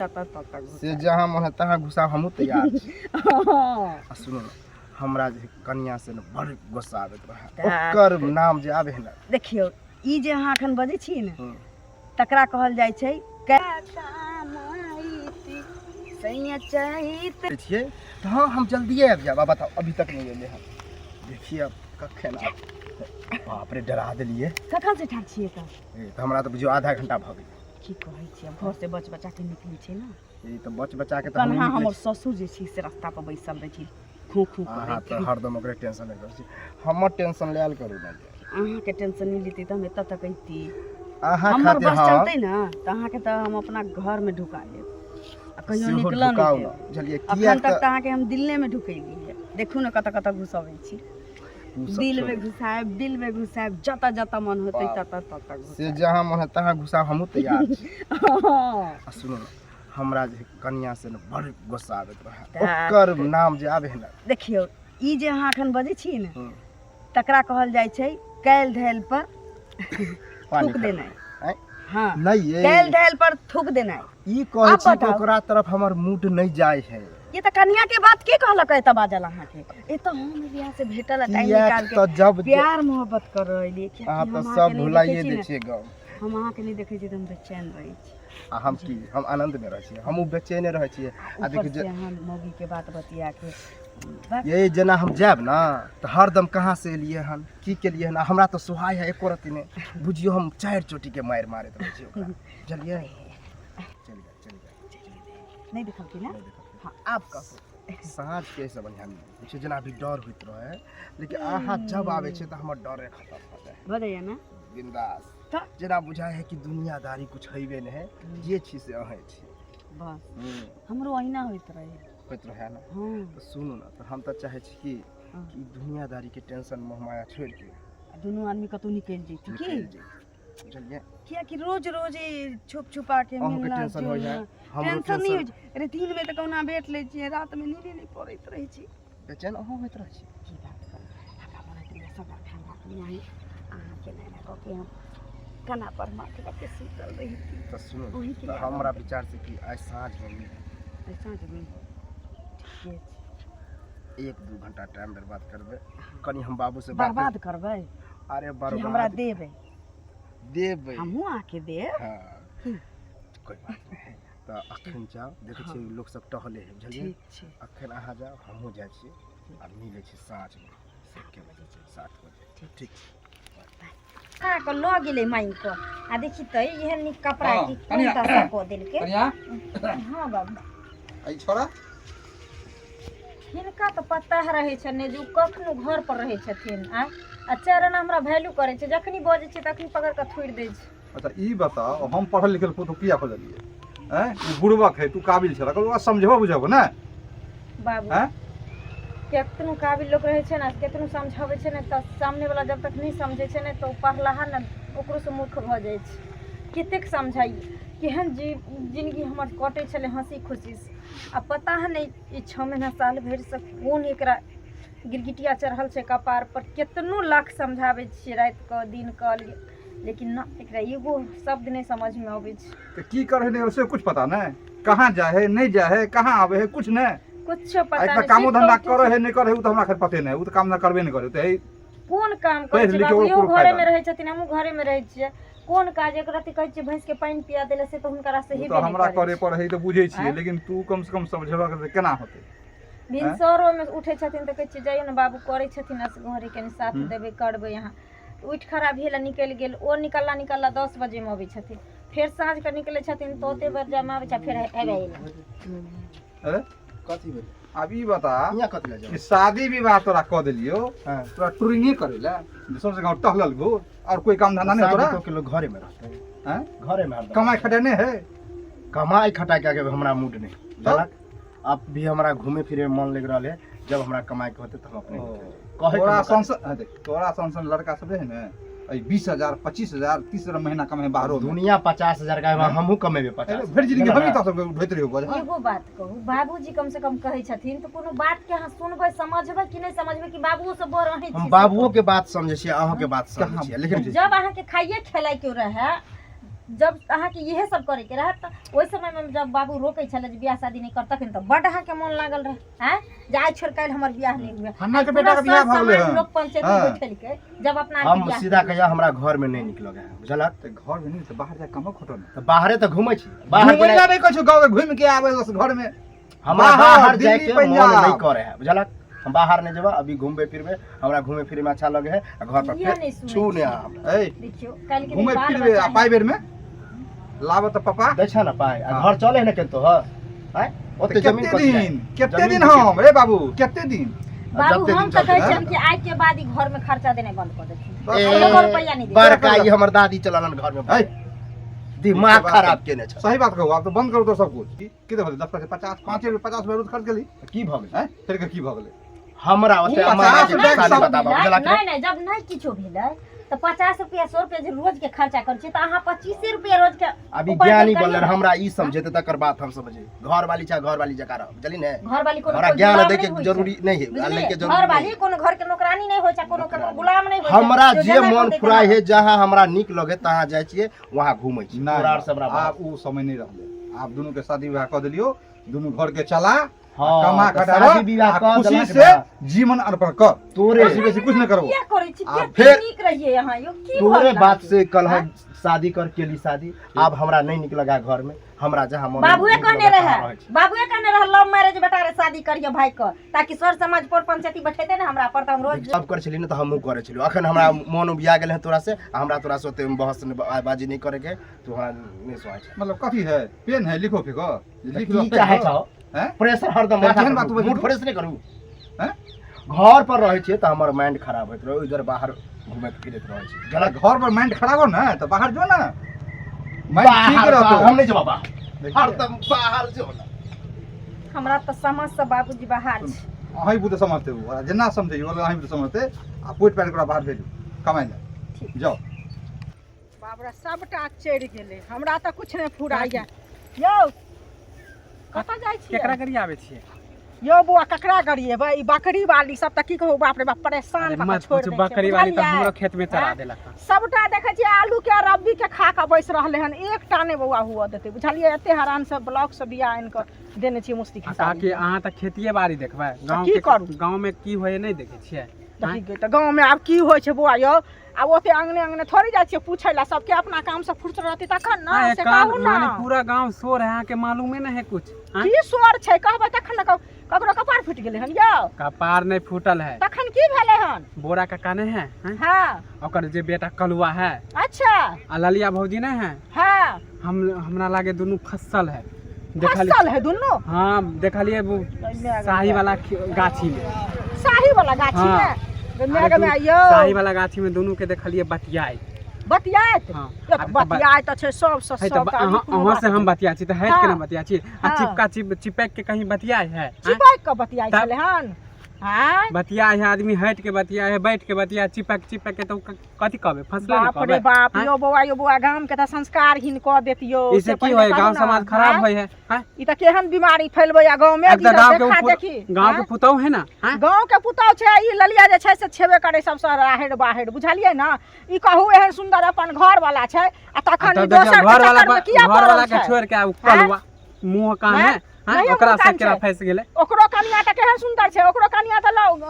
ततऽ ततऽ घुसा से जहाँ मन है तहाँ घुसा, हमहूँ तैयार छी। हँ। आ सुनू ने, हमरा जे कनिया से ने बड़ गुस्सा आबैत रहे, ओकर नाम जे आबे है ने। देखियौ, ई जे अहाँ एखन बजै छियै ने, तकरा कहल जाइ छै छियै तऽ हँ, हम जल्दिए आबि जायब। आ बताउ, अभी तक नहि एलै हन। देखिए अब कखन आब। बाप रे, डरा देलियै। कखन से ठाढ़ छियै तऽ? ए, तऽ हमरा तऽ बुझियौ आधा घंटा भऽ गेल। की कहै छी, आब घर से बच बचा के निकलै छै ने। ई तऽ बच बचा के तऽ कन्हा हमहूँ निकलै। हमर ससुर जे छै से रास्ता पर बैसल रहै छै, खूँ खूँ अहाँ करैत। तऽ हरदम ओकरे टेंशन लैत रहै छी, हमर टेंशन लायल करू ने। अहाँके टेंशन नहि लेती तऽ हम एतऽ तक अइती? अहाँ हमर खातिर बस हँ चलतै ने तऽ अहाँके तऽ हम अपना घरमे ढुका लेब आ कहियो सेहो निकलऽ नहि ढुकाउ देब। ने, बुझलियै? अखन किएक तक तऽ तऽ अहाँके हम दिल्ले मे ढुकेली है। देखू ने, कतऽ कतऽ घुसबै छी। ओ सब दिल में छोड़ू। घुसायब, दिल में घुसायब, जतऽ जतऽ मन होतै बाप। ततऽ ततऽ से घुसायब। जहाँ मन है तहाँ घुसा, हमहूँ तैयार छी। हँ। आ सुनू ने, हमरा जे कनिया से ने बड़ गुस्सा आबैत रहे, तऽ ओकर नाम जे आबे है ने। देखियौ, ई जे अहाँ एखन बजै छियै ने, तकरा कहल जाइ छै काल्हि धैल पर पानी थूक खा- देनाइ। आँय? हँ। नहि ये। काल्हि धैल पर थूक देनाइ। ई कहै आब छी कि बताउ। ओकरा तरफ हमर मूड नहि जाइ है। ये तऽ कनिया के बात के कहलक एतऽ बाजल अहाँके? एतऽ हम बियाह से भेटल टाइम किएक निकाल के तऽ जब प्यार मोहब्बत कर रहलियै, कियाकि अहाँ हम तऽ अहाँके सब नहि भुलाइए देखै छी दै ने, छियै गाँव। हम अहाँके नहि देखै छी तऽ हम बेचैन रहै छी। आ हम की, हम आनंद मे रहै छियै, हमहूँ बेचैने रहै छियै। आ ऊपर देखियौ से जे अहाँ मौगी के बात बतिया के बस। ये जेना हम जायब ने तऽ हरदम कहाँ से एलियै हन, की केलियै हन। आ हमरा तऽ सोहाय है एको रत्ती नहि। बुझियौ, हम चारि चोटी के मारि मारैत रहै छियै ओकरा, बुझलियै? चलि गेल, चलि गेल। नहि देखलखिन ने? नहि देखलखिन। हँ, आब कहू। साँझ के एहिसँ बढ़िआँ नहि छै। जेना अभी डर होइत रहै, लेकिन अहाँ जब आबै छै तऽ हमर डरे खतम भऽ जाइ है। भऽ जाइए ने? बिंदास। तऽ? जेना बुझाइ है कि दुनियादारी कुछ हेबे नहि है, जे छी से अहें छी। बस, हमरो अहिना होइत रहे। होइत रहै ने? हँ। तऽ सुनू ने, तऽ हम तऽ चाहै छी कि कि दुनियादारीके टेंशन मोहमाया छोड़ि के आ दुनू आदमी कतहु निकलि जैती की? निकलि जाइ, बुझलियै? कियाकि रोज रोज ई छुप छुपा के अहूँके मिलना टेंशन होइ है, जुलना। हमरो टेंशन नहि टेंशन होइ छै। अरे, दिन में तऽ कहुना भेट लै छियै, रात में नींदे नहि पड़ैत रहै छै। बेचैन अहूँ होइत रहै छी। की बात करू, हमरा मन होइत रहैए सब खाना पीना अहाँके एना कऽ के हम कना पर माथ रख के सुतल रही। तऽ सुनू, अहीँके तऽ याद हमरा आबैत। विचार से कि आइ साँझमे मिली। आइ साँझमे ठीके छै। 1-2 घंटा टाइम बर्बाद करबै कनि, हम बाबू से बात बर्बाद करबै अरे कि हमरा बर्बाद देबै? देबै। हमहूँ अहाँके देब। हँ की? कोइ बात नहि। तऽ अखन जाउ, देखै छियै लोक सब टहले है, बुझलियै? ठीक छै। अखन अहाँ जाउ, हमहूँ जाइ छियै आ मिलै छी साँझमे। 7 बजे छै। 7 बजे। ठीक। ठीक छै। अहाँके लऽ गेलै मांगि कऽ आ देखी तऽ एहन नीक कपड़ा हँ, की कनिया। कोन दशा कऽ देलकै। कनिया। हँ बाबू। एहि छोड़ा हिनका तऽ पता रहै छनि ने जे ओ कखनो घर पर रहै छथिन। आँय, आ चारि आना हमरा वैल्यू करै छै। जखनी बजै छै तखनी पकड़ि कऽ थोड़ि दै छै। अच्छा, ई बताओ, हम पढ़ल लिखल पुतहु किया खोजलियै? आँय, ओ बुड़बक है, तू काबिल छल, ओकरा समझबो बुझबो ने। बाबू, आँय? केतनो काबिल लोक रहै छै ने, केतनो समझाबै छै ने, तऽ सामने वाला जब तक नहि समझै छै ने, तऽ ओ पढ़लाहा ने ओकरोसँ मूर्ख भऽ जाइ छै। कतेक समझाइए? केहन जी जिनगी हमर कटै छलै हँसी खुशीसँ, आ पता नहि ई 6 महीना साल भरिसँ कोन एकरा गिरगिटिया चढ़ल छै कपार पर। केतनो लाख समझाबै छियै राति कऽ दिन कऽ, लेकिन न, एकरा एगो शब्द नहि समझमे अबै छै। तऽ की करै नहि से कुछ पता नहि। कहाँ जाइ है, नहि जाइ है, कहाँ आबै है, कुछ नहि। कुछो आ पता एकटा नहि। कामो सुति कऽ धंधा उठै करै छै। है, नहि करै है, ओ तऽ हमरा खैर पते नहि। ओ तऽ काम धंधा करबे नहि करै तऽ हे। कोन काम करै पढ़ि छै लिख के बाबू? ओकरो इहो कोनो घरेमे फायदा रहै छथिन, हमहूँ घरेमे रहै छियै। कोन काज? एक रत्ती कहै छियै भैंसके पानि पिया देले से तऽ हुनकरा से ओ हेबे तऽ नहि हमरा करै करे छै। पड़ै है तऽ बुझै छियै। आँय? लेकिन तू कम से कम समझेबक तऽ केना होतै? भिनसरोमे उठै छथिन तऽ कहै छियै जइयौ ने बाबू, करै छथिन घरे, कनि साथ देबै करबै अहाँ। तऽ उठि खड़ा भेल आ निकलि गेल। ओ निकलला निकलला 10 बजेमे अबै छथिन। फेर साँझके निकलै छथिन तऽ ओते बजेमे आबै छै। फेर हेबे अयलै। अरे। कथी भेलै? आब ई बता हियाँ कथी लए कि जाउ? शादी विवाह तोरा कऽ देलियौ हँ तोरा टूरिंगे करै लए, सौंसे गाँव टहलल घूर, और कोई काम धंधा नहीं शादी तोरा? कऽ के लोग घरे में रहते हैं। हैं? घरे में हरदम। कमाई खटाई नहीं है? कमाई खटाई के आगे हमरा मूड नहीं बुझलक। अब भी हमरा घूमे फिरे में मन लग रहा है। जब हमरा कमाई के होते तो हम अपने ओ। निकलि जायब। कहे के तोरा मौका संसन हाँ, देख, तोरा संसन लड़का सब है ने, एहि 20,000, 25,000, 30,000 महीना कमाए बाहरो में। दुनिया 50,000 का है, हमहूँ कमेबे 50। भरि जिंदगी बुझलक हम ने? तो सब ढोइत रहियो बोझा। एगो बात कहू बाबूजी, कम से कम कहै छथिन तऽ कोनो बात के अहाँ सुनबै, समझबै कि नहि समझबै कि बाबुओ से बड़ अहीं हम छी? बाबुओ के बात समझै छियै, अहूँ के बात समझै कहाँ छियै, लेकिन जब अहाँके खाइए खेलाइ के रहए, जब अहाँके इहे सब करैके रहत तऽ ओहि समयमे जब बाबू रोकै छलै जे बियाह शादी नहि कर तखन तऽ बड्ड अहाँके मोन लागल रहै आँय जे आइ छोड़ि काल्हि हमर बियाह नहि हुए। हन्ना के पूरा बेटा के बियाह सर भऽ गेलै समाज हन। लोक पंचायत हाँ। बैठेलकै जब अपना आरके हम बियाह सीधा कहिया हमरा घर में नहीं निकल है बुझलक। तऽ घर में नहीं तऽ बाहर जा कमो खोटो ने। तऽ बाहरे तऽ घूमै छी, बाहर घूमै गेनाइ- ला नहीं कहै छौ, गाँव में घूमि के आबै बस घर में। हमरा बाहर, बाहर दिल्ली, जाइके मन पंजाब। नहीं करे है बुझलक। हम बाहर नहीं जेबा, अभी घूमबे फिरबे, हमरा घूमे फिरे में अच्छा लगे है आ घर पर इहे फेर नहि सुनै छू ने छियै। हमरा। ए देखियौ काल्हि के दिन घूमै बाल फिरबे आ बच्चा पाइ बेर में लाबऽ तऽ पप्पा दै छ ने पाइ आ हाँ। घर चले है ने केतो ह आँय ओते तऽ जमीन कते कथी है? दिन कते जमीन दिन कथी हम रे बाबू कते दिन? बाबू जते हम दिन तऽ कहै चलतै। छियनि कि आइ के बाद ई घर में खर्चा देनाइ बंद कऽ देथिन। बस ए, एगो रुपैआ नहि देथिन। बड़का ई हमर दादी चललन घर में, है। दिमाग बात खराब केने छ। सही बात कहू, आब तऽ बंद करू तो सब कुछ। की देखो 10 पैसे 50 5 रुपए 50 रुपए रोज खर्च केली की भऽ गेलै? हैं फेर के की भऽ गेलै? हमरा ओते उ अम्मा 50 के रुपया के पैसा सब नहि बताबऽ, बुझलक? नहि नहि, जब नहि किछो भेलै तऽ 50 रुपया 100 रुपया जे रोज के खर्चा करै छियै तऽ अहाँ 25 रुपया रोज के अभी उपार्जन ज्ञानी करियौ बनल ने। हमरा ई समझेतै तकर बात हम समझे। घर वाली चाहे घर वाली जकाँ रह, बुझली ने? घरवाली कोनो हमरा कोइ ज्ञान गुलाम दै के नहि होइ छै। जरूरी नहीं है, बुझलियै? लै के जरूरी घरवाली नहीं है। कोनो घर के नौकरानी नहि होइ छै, कोनो ककरो गुलाम नहि होइ छै। हमरा जो जे जेना मन कहतै फुराय तेना। है, जहाँ हमरा नीक लगे तहाँ जाइ छियै, वहाँ घूमै छी। नहि, तोरा आर से हमरा आब उ समय नहि रहलै। आब दुनू के शादी विवाह कऽ देलियौ, दुनू घर के चला, हाँ, कमा तऽ खटा शादी विवाह आ कऽ खुशी देलक से ना। जीवन अर्पण कर। तोरे बेसी बेसी कुछ नहि करबो। किया करै छी? आ कते फेर- नीक रहियै अहाँ यौ, की भऽ तोरे गेल बात अहाँके? से कल हम आँय? शादी कर केली शादी, आब हमरा नहीं निक लगा घर में, हमरा जहाँ मन बाबुए नीक कहने लगा तहाँ रहे, रहै छी। बाबुए कहने रहे लव मैरिज बेटा रे शादी करियो भाई के, ताकि सर समाज पर पंचायती बैठेते ने हमरा पर, तऽ हम रोज सब करै छली ने तऽ हमहूँ करै छलियै। अखन हमरा मन उबिया गेल है तोरा से, आ हमरा तोरा से ओते बहस नहि- बाजी नहीं करे के, तू हमरा नहीं सुहाय छै। मतलब कथी है? पेन है लिखो फेको। लिख की लो चाहे छौ? हैं? प्रेशर हरदम तऽ माथा केहन पर बात करू, बजै मूड तू? फ्रेश नहि करू। हैं? घर पर रहै छियै तऽ हमर माइंड खराब होइत रहै, इधर बाहर घुमैत फिरैत रहै छी। जरा घर पर माइंड खराब हो ना तऽ बाहर जो ना, माइंड ठीक बाहर रहतो। बाहर, हम नहि जेबा बाहर, देखिए। हरदम बाहर जो ना। हमरा तऽ समझ से बाबूजी बाहर छै। अहीं बुते समझते हो, आ जेना समझैयो अहीं बुते समझते। आ पोटि पाटि ओकरा बाहर भेजू कमाइ लए, ठीक। जाओ। बाप रे, सबटा चढ़ि गेलै, हमरा तऽ कुछ नहि फुराइया। यौ कतऽ जाइ छियै? केकरा गरियाबै छियै? यौ बौआ ककरा गरिएबै, ई बकरी वाली सब तऽ की कहू, बाप रे बाप परेशान अरे कऽ कऽ मत छोड़ि पूछू, दै छै, बकरी वाली तऽ बुझलियै? हमरो खेत में चरा आँय? देलक हन। सबटा देखै छियै आलू के रब्बी के खा कऽ बैस रहलै हन, एकटा नहि बौआ हुअ देतै, बुझलियै? एते हरान से ब्लॉक से बिया आनि कऽ देने छियै मुस्ती आ खेसारी। काकी अहाँ तऽ खेतिए बाड़ी देखबै, गाँव की के करू? गाँव में की होय नहि देखै छियै? तऽ की तऽ गाँव में आब की होइ छै बौआ यौ? आब ओते अंगने अंगने थोड़ी जाइ छियै पूछै लए, सबके अपना काम से फुर्सत रहतै तखन ने, आँय, से कान कहू ने। माने पूरा गाँव शोर है, अहाँके मालूमे नहि है कुछ? आँय? की शोर छै कहबै तखन ने कहू। ककरो कपार फूटि गेलै हन यौ? कपार नहि फूटल है। तखन की भेलै हन? बोरा काका नहि है, आँय? हाँ। ओकर जे बेटा कलुआ है। अच्छा। आ ललिया भौजी नहि है? हाँ। हम हमरा लागे दुनू फसल है। देखलियै फसल है दुनू? हाँ देखलियै वो शाही वाला गाछी में। शाही वाला गाछी हाँ। में? गे माय गे माय यौ। शाही वाला गाछी में दुनू के देखलियै बतियाइत। बतियाइत? हाँ। यौ तऽ आ तऽ बतियाइत तऽ छै सबसँ है तऽ सब तऽ अहाँ कोनो अहाँ से बात हम बतिया छी तऽ हटि के हाँ। ने बतिया छी। आ हाँ। चिपका चिप चिपक के कहीं बतियाइ है? आँय? चिपैक कऽ बतियाइ तब? छलै हन? आँय? बतिया है आदमी हटि के बतिया है, बैठ के बतिया, चिपक चिपक के तऽ उ कथी कहबै, फसले ने बाप रे कहबै। बाप आँय? यौ बौआ यौ बौआ, गाम के तऽ संस्कारहीन कऽ देत यौ। ई से से की पहिले होय, कहू गांव ने, समाज खराब आँय? होय है? आँय? ई तऽ केहन बीमारी फैलबै गाँव में एक तऽ गांव के देखा देखी। गांव के आँय? पुतहु है ना? आँय? गाँव के पुतहु छै ई ललिया जे छै से छेबे करे सबसँ राहरि बाहरि, बुझलियै ने? ई कहू एहन सुन्दर अपन घर वाला छै आ आ तखन तब ई देखियौ दोसर के घर वाला चक्कर में किया घर वाला पड़ल के छै? छोड़ के आ उ आँय? कलुआ मुँह कान है, आँय? आँय? नहियो ओकरा मुँह से कान केना छै। फँसि गेलै? ओकरो कनिया तऽ केहन सुन्दर छै, ओकरो कनिया तऽ लव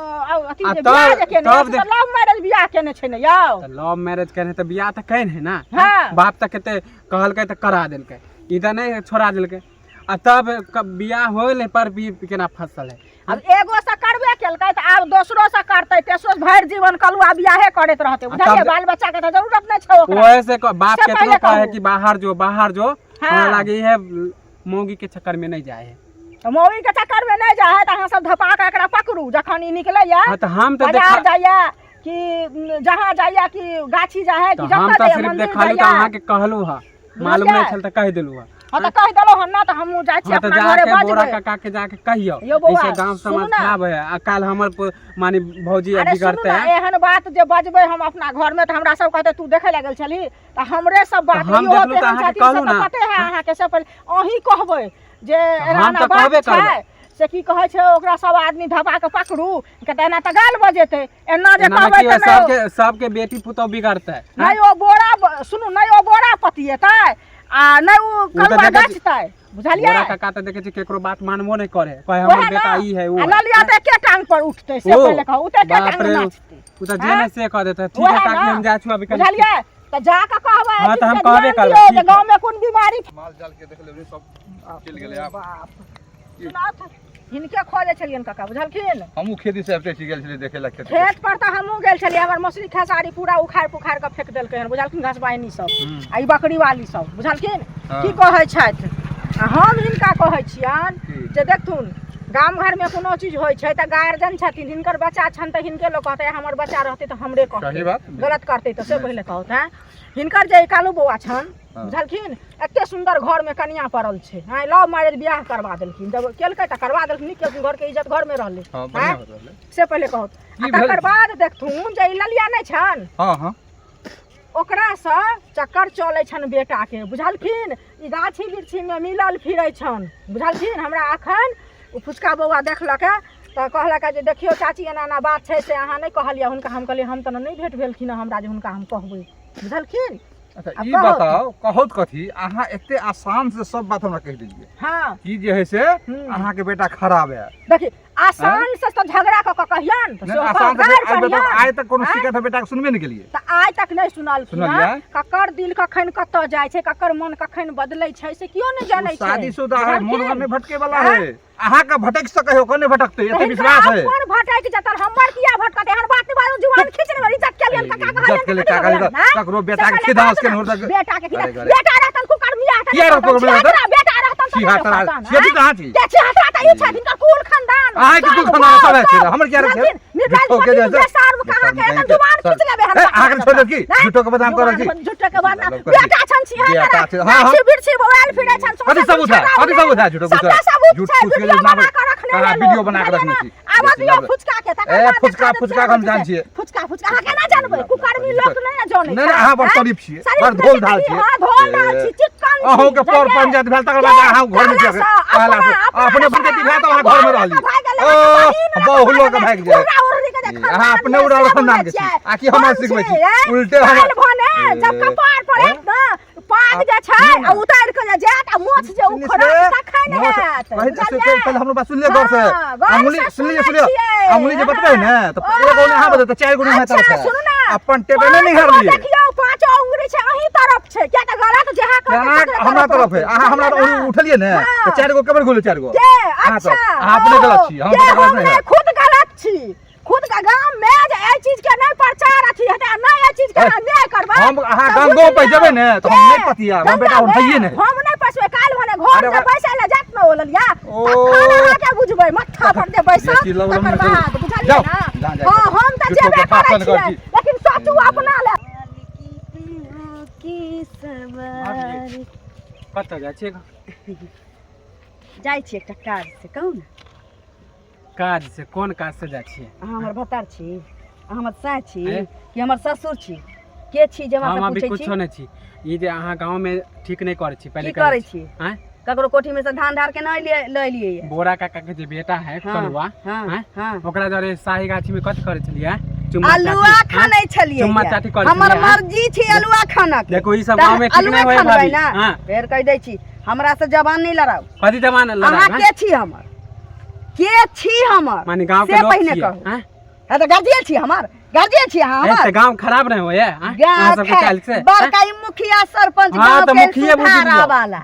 अथी आ जे तब- बियाह जे केने तब छै, देख- तऽ लव मैरिज बियाह केने छै ने यौ। तऽ लव मैरिज केने तऽ बियाह तऽ केने है ना? हाँ। बाप तऽ कते कहलकै तऽ करा देलकै, ई तऽ नहि छोड़ा देलकै। आ तब बियाह होल पर भी केना फसल है? आब एगो से करबे केलकै तऽ आब दोसरो से करतै, तेसरो से, भरि जीवन कलुआ बियाहे करैत रहतै, बुझलियै? तब- बाल बच्चा के तऽ जरूरत नहि छै ओकरा। ओहे से बाप से केतनो पहिले कहे कहू। कि बाहर जो बाहर जो, हाँ। हमरा लागे है मौगी के चक्कर में नहीं जाए है। तऽ मौगी के चक्कर में नहि जाइ है तऽ अहाँ सब धपा कऽ एकरा पकड़ू जखन ई निकलैया, हाँ तऽ हम तऽ बाजार देखा जाइया कि जहाँ जाइया, कि गाछी जाइ है कि तऽ हम जतऽ तऽ जाइया सिर्फ मंदिर देखलू तऽ जाइया। अहाँके कहलू हा, मालूम बुझलियै? नहीं छल तऽ कहि देलू हा। हाँ तऽ कहि देलहुँ हन ने, तऽ हमहूँ जाइ छी हाँ तऽ अपना घरे जाके बोरा बजबै। काका के जाके कहियौ, यौ बौआ, ऐसे गांव सुनू समाज ने। खराब है आ काल्हि हमर माने भौजी अरे सुनू बिगड़तै। ने, एहन बात जे बजबै हम अपना घरमे तऽ हमरा सब कहतै तू देखै लए गेल छलही, तऽ हमरे सब बात हम इहो देखलहुँ तऽ केहन अहाँके छथिन से कहलहुँ तऽ ने। पते है अहाँके, से पहिले अहीं कहबै जे तऽ एना हम एना तऽ बात कहबे छै करबै। से की कहै छै ओकरा सब आदमी धपा कऽ पकड़ू के तऽ एना तऽ गाल बजेतै एना जे एना कहबै की तऽ नहि सबके सबके बेटी पुतोह बिगड़तै नहि ओ बोरा सुनू नहि ओ बोरा पतिएतै आ नहि ओ तऽ कलुआ देखै छी- गछतै बुझलियै बोरा काका तऽ देखै छी केकरो बात मानबो नहि करे कहे ओएह हमर ने। बेटा ई है ओ आ है। ललिया तऽ एके टांग पर उठतै से ओ, पहिले कहू ओ तऽ एके बाप टांग रे, नाचतै ओ तऽ जे नहि से कह देतै ठीक ओएह है काकी ने। हम जाइ छी अभी कनि बुझलियै तऽ जा कऽ कहबै हाँ, तऽ हम एहि चीजके कहबे ध्यान करबै, दियौ ठीक जे है। गाँवमे कोन बीमारी माल जाल के देख लेबै सब चलि गेलै आब बाप सुनाथ हिनके खोजै छलियनि काका बुझलखिन हमहूँ खेती से आबिते छी गेल छलियै देखै लए खेत खेत पर तऽ हमहूँ गेल छलियै हमर मौसरी खेसारी पूरा उखाड़ि पुखाड़ि कऽ फेक देलकै हन बुझलखिन घसबाइनी सब आ ई बकरी वाली सब बुझलखिन हँ। की कहै छथि आ हम हिनका कहै छियनि की? जे देखथुन गाम घरमे कोनो चीज होइ छै तऽ गार्जियन छथिन हिनकर बच्चा छनि तऽ हिनके लोक कहतै हमर बच्चा रहतै तऽ हमरे सही कहतै बात। गलत करतै तऽ से पहिले कहत हैं हिनकर जे कालू बौआ छनि हँ। बुझलखिन एते सुन्दर घरमे कनिया पड़ल छै आँय लव मैरिज बियाह करवा देलखिन जब केलकै तऽ करवा देलखिन नीक केलखिन घरके इज्जत घरमे रहलै हँ आँय? बढ़िआँ हो रहलै से पहिले कहत आ की भेल? तकर बाद देखथुन जे ई ललिया नहि छनि हँ हँ ओकरासँ चक्कर चलै छनि बेटाके बुझलखिन ई गाछी वृक्षीमे मिलल फिरै छनि बुझलखिन हमरा एखन ओ फुचका बौआ देखलक तऽ कहलक जे देखियौ चाची एना एना बात छै से अहाँ नहि कहलियै हुनका हम कहलियै हम तऽ नहि भेट भेलखिन हँ हमरा जे हुनका हम कहबै बुझलखिन अच्छा आब ई कहू। बताउ कहौत कथी अहाँ एते आसान से सब बात हमरा कहि देलियै हँ कि जे है से हम्म। अहाँके बेटा खराब है देखी आसान से तऽ झगड़ा कऽ कऽ कहियन तऽ नहि से आसान ओकर से गारि आइ बताउ पढ़ियन। आइ तक कोनो आँय? शिकायत हम बेटाके सुनबे नहि केलियै तऽ आइ तक नहि सुनलखिन सुनलियै? हँ ककर दिल कखन कतऽ जाइ छै ककर मन कखन बदलै छै से केओ नहि जानै छै शादीशुदा है मन बुझलखिन? नहीं भटके वाला है अहाँ के भटक सके हो कोने भटकते तऽ एते हिनकर विश्वास है अपन भटकि जेतन हमर किया भटकत एहन बात नहि बाजू जुबान खींच लेबै इज्जत के लिए काका कहलियन इज्जत के लिए काका कहलियन, ककरो बेटा के खिदा उसके नोर तक बेटा के खिदा अरे, अरे। बेटा रहतन कुकर्मिया रहतन किया रहतन कुकर्मिया रहतन? बेटा रहतन तऽ नहि छिहत्तरा रहतन, छिहत्तरी आँय? कहाँ छी के छिहत्तरा तऽ ई छथि हिनकर कुल खानदान अहाँके कुल सब खानदान सब सब छै हमर किया रहै छै? बुझलखिन? निर्लज झूठो के पति जैसे- बेसार कहाँ के एकदम जुबान खींच लेबै हम ए, अहाँके छोड़ि देब की? नहि? झूठो के बदनाम कऽ रहल छी? जुबान- झूठो के बदनाम लोक कथी? बेटा छन छिहत्तरा बेटा छै, हाँ, हाँ। गाछी बिरछी बौआयल फिरै छन कथी सबूत है? कथी सबूत है झूठो के? सबटा सबूत झूठ छै फूस के वीडियो नाम- बना कऽ रखने कहाँ है लोग, वीडियो बना कऽ बुझलियै रखने ने? छी? आबऽ दियौ फुचका के तकर ए, बाद फुचका- देखा देब फुचका के हम जान छियै। फुचका फुचका अहाँ केना जानबै कुकर्मी लोक नहि ने जानै नहि, नहि, अहाँ बड़ आँय? शरीफ छियै, शरीफ बड़ नहि धोल धाल छी, छियै। हाँ, धोल धाल छी चिक्कन छी, अहूँके पर बुझलियै? पंचायत भेल तकर बाद अहाँ घरमे कहला छियै सँ, कहला से अपना- अपने पंचायत भेल तऽ अहाँ घरमे रहली भागि गेलै, ओ बहिन बहु लोक भागि जाय उड़ा उड़री के जे अहाँ खानदान अपने मे उड़ा से खानदान के बुझै छी छियै। आ कि हमरा हम सिखबै छी छियै, उल्टे हम काल्हि भने जब कपार पर ए? आयत ने पाग जे छै आ उतारि के जे जायत आ मोछ जे उखड़त तखन हैत बुझलियै? पहले हमरो बात सुन लिअ गौर से हाँ, गौर से अंगुली सुन लिअ सुनै सुन लिअ छियै। अंगुली जे बतबै ने तऽ हाँ। एगो ने अहाँ बतबै चारि गो ने अहाँ अच्छा, तरफ सुनू ना अपन टेबे नहि पाँच गो निहारलियै देखियौ पाँचो उंगली छै अहीं तरफ छै किया तऽ गलत जहाँ करतै केना तकरे हमरा तरफ है अहाँ हमरा बुझलियै ना? उठलियै ने हाँ। तऽ चारि गो केमहर गेलै चारि गो के अहाँ अच्छा तरफ अहाँ अपने ओ, गलत छी हम के तऽ गलत हम नहि नहि है खुद गलत छी खुद के गाम में जे एहि चीज के नहि प्रचार अथी हेतै आ नहि एहि चीज के ए, अहाँ न्याय करबै हम अहाँ तऽ गंगो बुझि पर लियौ। जेबै ने तऽ हम के? नहि पतियाब, हम बेटा गंगा हम हइये मे? नहि। हम नहि पैसबै काल्हि भने घर अरे जे ओकरा- बैसै लए जायत ने ओ ललिया ओ। तखन अहाँके बुझबै मत्था पर जे बैसब बेसी लव तकर लव नहि बाद करू। बुझलियै जाउ, ने जहाँ जाइके हँ हम तऽ झूठो के जेबे करै भाषण छियै करै छी। लेकिन सोचू अपना लए की सवार कतऽ जाइ छियै जाइ छी एकटा काज से कहू ने काज से कोन काज से जाइ छियै अहाँ हमर भतार छी अहाँ हमर साँय छी ए? कि हमर ससुर छी के छी जे हमरा हम से अभी पूछै कुछो छी नहि छी ई जे अहाँ गाँव में ठीक नहि करै छी पहिले की करै छी आँय ककरो कोठी में से धान ढार के नहि लऽ एलियै ये। बोरा काका के जे बेटा है हाँ, कलुआ हाँ, आँय? हाँ। ओकरा जरे शाही गाछी में कथी करै छलियै चुम्मा अलुआ चाटी, आँय? खानै छलियै चुम्मा ये। चाटी करै हमर छलियै, आँय? मर्जी छी अलुआ खाना के देखो ई सब तऽ गाँव में ठीक अलुआ नहि होय खनबै भाभी ने हाँ फेर कहि दै छी हमरा से जबान नहि लड़ाउ कथी जमाना लड़ाइ अहाँ आँय? के छी हमर के छी हमर माने गाँव के से लोग पहिने छियै कहू आँय? हँ तऽ गार्जियन छी हमर गार्जियन छी अहाँ ए, हमर तऽ गाँव खराब नहि होय आँय? अहाँ गाँव सबके के चाल से आँय? बड़का ई मुखिया सरपंच हाँ, गाँव तऽ के मुखिये बुझि सुधारा लियौ। वाला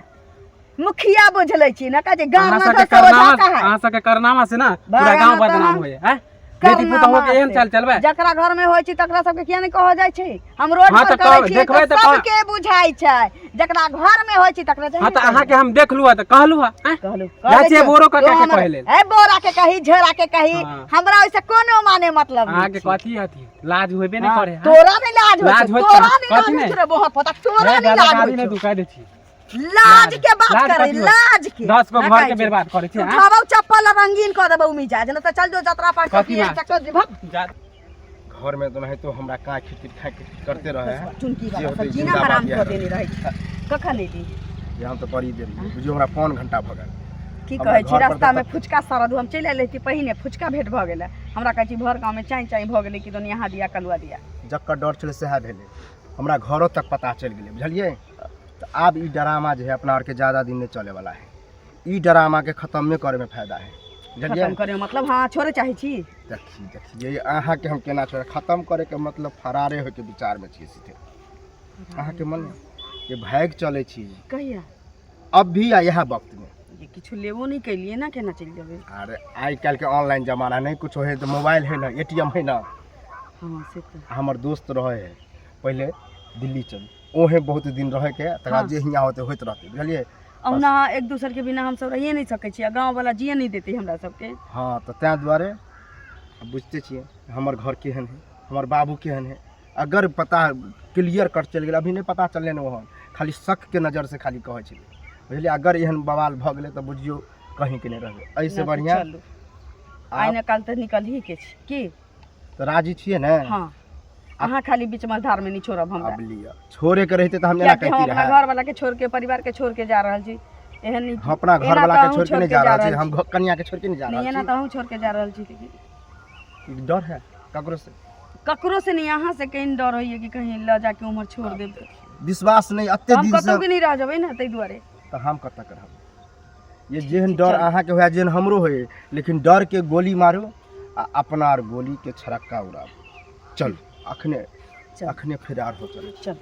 मुखिया बुझलै छी ना कहै छै गाँव अहाँ में सबके तो करनामा सोझा का है अहाँ सबके करनामा से ना पूरा बड़ा गाँव ना बदनाम तहन। होय आँय? बेटी पुतोह के एहन चाल चलबै जकरा घर में होइ छै तकरा सबके किया नहि कहल जाइ छै हम रोड हाँ, पर तऽ करै कहब, छियै देखबै तऽ तऽ कह- सबके बुझाइ छै जकरा घर में होइ छै तकरा हाँ तऽ अहाँके हम देखलू हँ तऽ कहलू हँ आँय? कहलू जाइ छियै बोरो काका के कहै लेल ए बोरा के कही झोरा के कही हाँ। हमरा ओइसे कोनो माने मतलब नहीं अहाँके छै। कथी अथी लाज होबे नहि हाँ, करे आँय? तोरा नहीं लाज होइ लाज छौ होइत तोरा कहाँ? नहीं कथी लाज होइ नहि? छौ रे बहुत पता तोरा ए, नहीं दादा लाज गाली होइ नहि छौ दू कहि दै छी लाज के बात लाज करे कथी होइत? लाज के 10 गो ना घर कहै के छी। बर्बाद करै छी आँय? उठाबौ चप्पल आ रंगीन कऽ देबौ मिजाज नहि तऽ चल जो जतरा पास कथी बात? चक्कर दिभक जा घर में तो नहीं तो हमरा काँ खिटखिट खा खिटखिट करते रहे हैं चुनकी जे वाला होतै सब जीना जिंदाबाद हराम इएह कऽ देने रहै छै कखन एली जे हम तऽ बड़ी देरी बुझियौ हमरा पौन घंटा भऽ गेल की हमरा कहै छी घर पर रास्तामे तऽ- फुचका सड़ल हम चलि आयल रही पहिने फुचका भेट भऽ गेलै हमरा। कहै छी भर गाँवमे चाँइ चाँइ भऽ गेलै कि दुनिया यहाँ दिया कलुआ दिया। जकर डर छलै सएह भेलै, हमरा घरो तक पता चलि गेलै, बुझलियै? तऽ आब ई ड्रामा जे है अपना आरके ज्यादा दिन नहि चलैवला है। ई ड्रामाके खतमे करैमे फायदा है, बुझलियै? खतम करे मतलब हाँ, छोड़े चाहै छी? देखी देखिए, अहाँके हम केना छोड़े। खतम करैके मतलब फरारे होइके विचारमे छियै सीधे। अहाँके मन जे भागि चलै छी। कहिया? अब भी आ इएह वक्तमे। जे किछु लेबो नहि केलियै ना, केना चलि जेबै? अरे, आइ काल्हिके ऑनलाइन जमाना, नहि कुछो है तऽ मोबाइल है ना, एटीएम है ना। हाँ, से तऽ। हमर दोस्त रहे है पहिले दिल्ली चल, ओहे बहुत दिन रहैके, तकर बाद जे हियाँ होते होइत रहतै, बुझलियै? ओहुना एक दोसरके बिना हमसब रहिए नहि सकै छी आ गाँववला जिए नहि देतै हमरा सबके। हाँ, तऽ ताहि दुआरे आब बुझिते छियै हमर घर केहन है, हमर बाबू केहन है। अगर पता क्लियर कट चलि गेल, अभी नहि पता चललै ने, ओहन खाली शकके नजरसँ खाली कहै छलै, बुझलियै? अगर एहन बवाल भऽ गेलै तऽ बुझियौ कहीँके नहि रहबै। एहिसँ बढ़िआँ चलू, आइ ने काल्हि तऽ निकलही के छै की। तऽ राजी छियै ने? हाँ, अहाँ खाली बीच मझधारमे नहि छोड़ब हमरा। आब लिअ, छोड़ेके रहितै तऽ हम एना कियाकि हम कहती अपना रहए? घर वाला के छोड़ के, परिवार के छोड़ के जा रहल छी, एहन नहि। हम अपना एना घर वाला तऽ के अहूँ छोड़ के नहि छोड़ के जा जा रहल छी। रहल। हम कनिया के छोड़ के नहि जा नहि, रहल एना छी। तऽ अहूँ छोड़ के जा रहल छी। डर है ककरो से? ककरो से नहीं, अहाँ से कहीं डर होइए कि कहीं लऽ जाके उम्हर छोड़ देब तऽ। विश्वास नहि एते हम दिन कतहु से के नहि रह जेबै ने, ताहि दुआरे। तऽ हम कतऽ के रहबै? ये जेहन डर अहाँके हुए, जेहन हमरो होए, लेकिन डर के गोली मारू आ अपना आर गोली के छरक्का उड़ाबू। चलू अखने। चल। अखने फिरार हो चलू। चल।